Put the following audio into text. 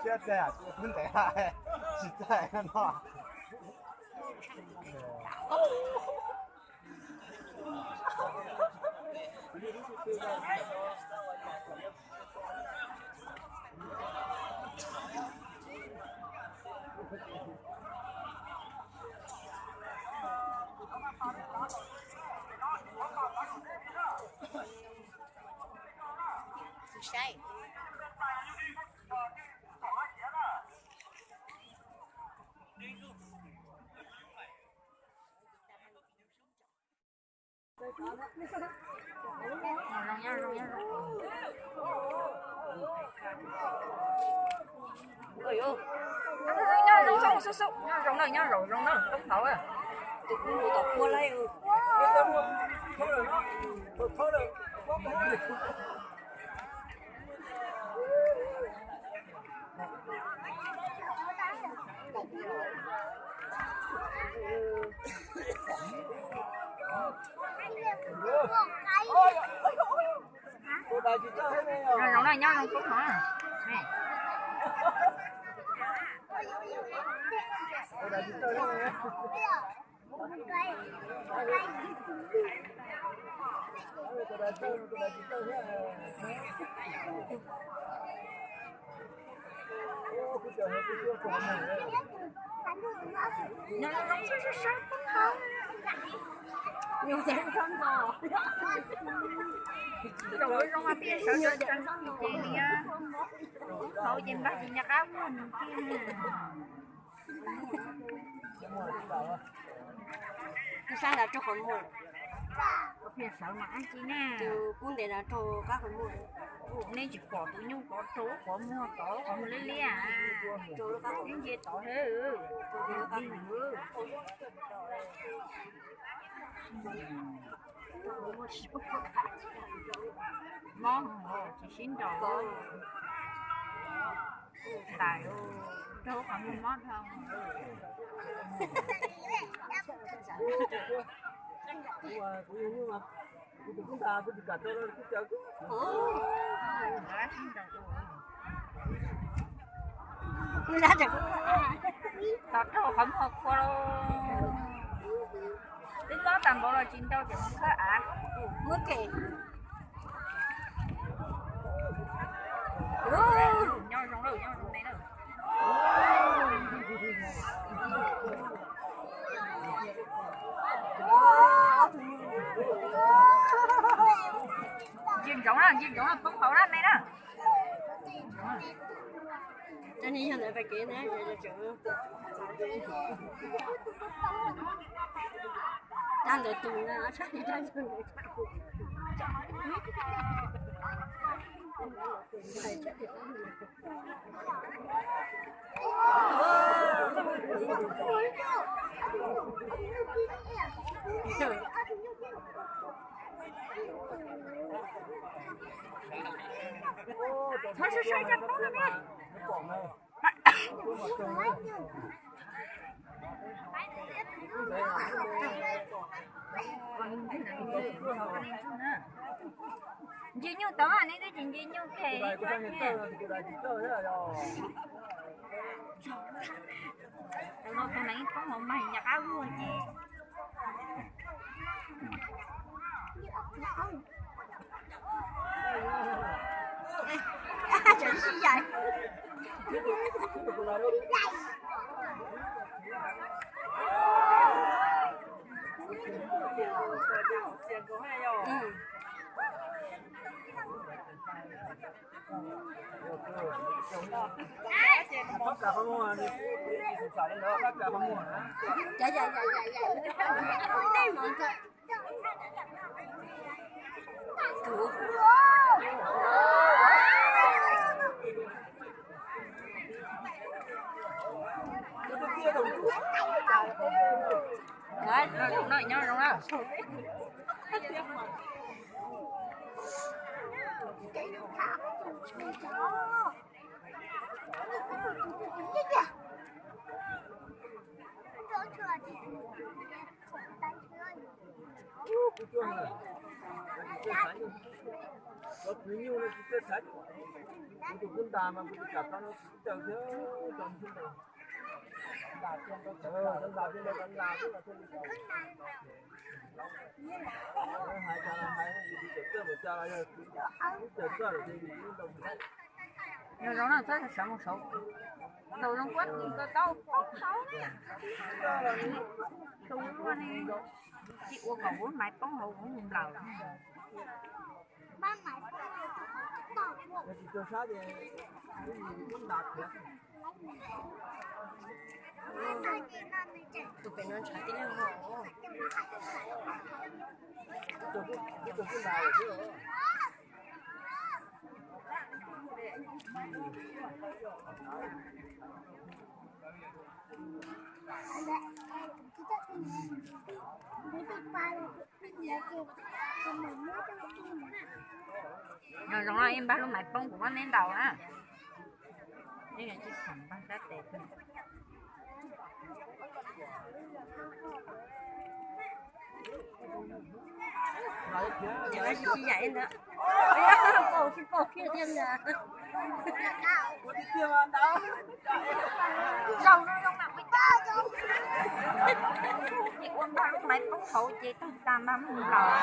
Siab txawj, tsis txawj no. Nyob zoo xwb xwb, nyob zoo na, nyob zoo zoo na, toob hauv. Tus kuv mus tom kua lawm. Nyob zoo na, nyob zoo toob hauv. Nyob zoo, sab sab toob hauv. Nyuag ntxhais txhob nto. Zaum zoo mas peb sawv tsees ces niam toob hauv ces npag ces nco qab muag nws kiag. Tus sab los rau qhov muag. Peb sawv mas ab tsi na. Tus kub ntev los rau qab qhov muag. Nej tsis pom tus nyuj tod rau qhov muag tod, qhov muag liab liab. Rau lub qab qhov muag. Nce tod thiab. Mob tsis sib nraus. Tais rau qhov muag mob dhau. Tos rau qhov muag qhua lauj. Twb mob tag npaum los tsis nraus ces mus khawb av. Muab ke. Nyob zoo lawm, nyob zoo me lawm. Ntsia ntsoov na, ntsia ntsoov na, poob hauv na me na. Rab ntawd tus na, rab ntawd tus. Ntsia nyuj tod, neb twb tsis ntsia nyuj phem. Tus no tus neeg poob hauv mas nyaj qab vuag ces. Nyob zoo na. Nyob zoo no, txhob sawv mus saud. Ntaus zoo kuab tis ko tau poob hauv na. Tus luaj ne, tsis ua kom kuv maiv poob hauv kuv mus nplaum. Tus pem no ntshav tib leeg no. Nyob zoo no, ib npaj lub maiv poob kuv muab neb ntaus na. Neb tsis khoom npaj sab tes. Nws sib sib yaim ntag. Paus tsis paus kiag tiag ntag. Zoo zoo zoo mas kuv coj zoo. Ces ua npaj lub maiv poob hauv ces tag tag npaj mus nplaum.